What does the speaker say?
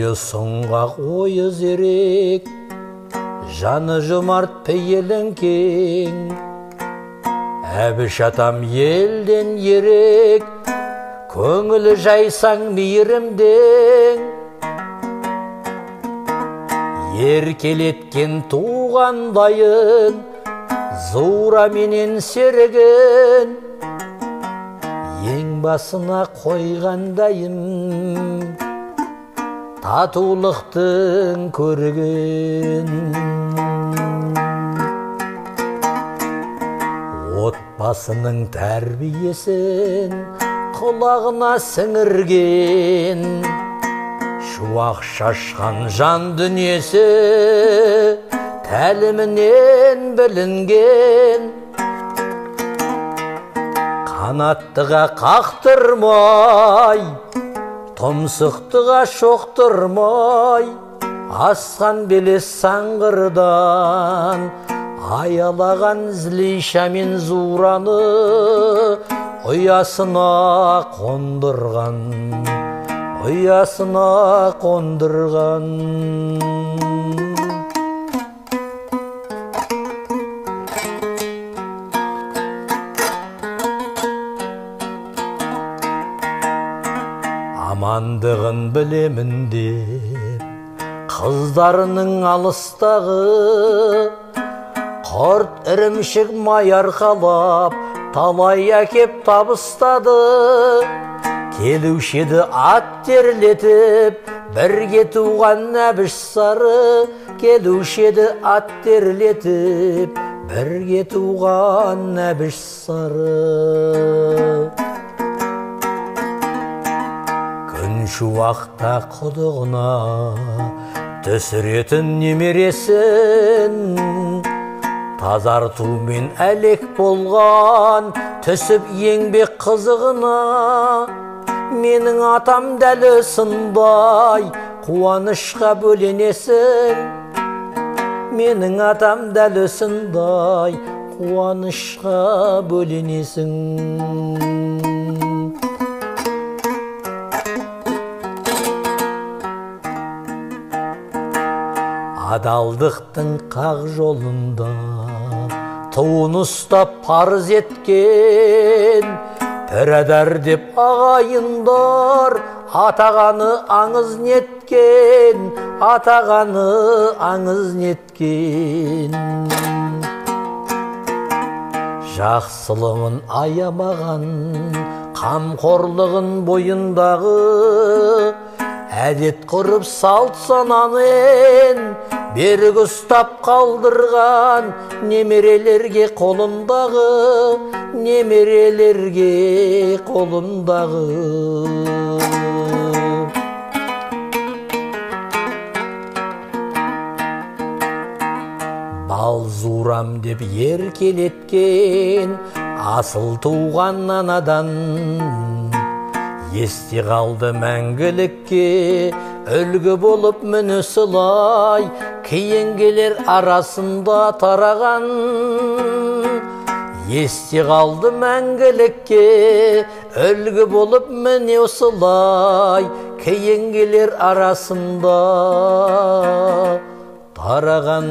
Бойы сұңғақ, ойы зерек, жаны жомарт, пейілің кең. Әбіш атам елден ерек, көңілі жайсаң мейірімден. Еркелеткен туғандайын, Зура менен серігін, ең басына қойғандайым татулықтың көрігін. Отбасының тәрбиесін құлағына сіңірген, шуақ шашқан жан дүниесі тәлімінен білінген. Қанаттыға қақтырмай, тұмсықтыға шоқтырмай, асқан белес саңғырдан аялаған Злиша мен Зураны ұясына қондырған, ұясына қондырған. Амандығын білемін деп қыздарының алыстағы, құрт ірімшік май арқалап талай әкеп табыстады. Келуші еді ат терлетіп бірге туған Әбіш Сары, келуші еді ат терлетіп бірге туған Әбіш Сары. Күн шуақта құдығына түсіретін немересін, тазартумен әлек болған түсіп еңбек қызығына. Менің атам дәл осындай қуанышқа бөленесің, менің атам дәл осындай қуанышқа бөленесің. Адалдықтың қақ жолында туын ұстап парыз еткен, пірадар деп ағайындар атағаны аңыз неткен, атағаны аңыз неткен. Жақсылығын аямаған, қамқорлығын бойындағы, әдет құрып салт санамен берік ұстап қалдырған немерелерге қолындағы, немерелерге қолындағы. Бал Зурам деп еркелеткен асыл туған анадан, есте қалды мәңгілікке үлгі болып міні сылай, кейінгілер арасында тараған. Есте қалды мәңгілікке үлгі болып міне осылай, кейінгілер арасында тараған.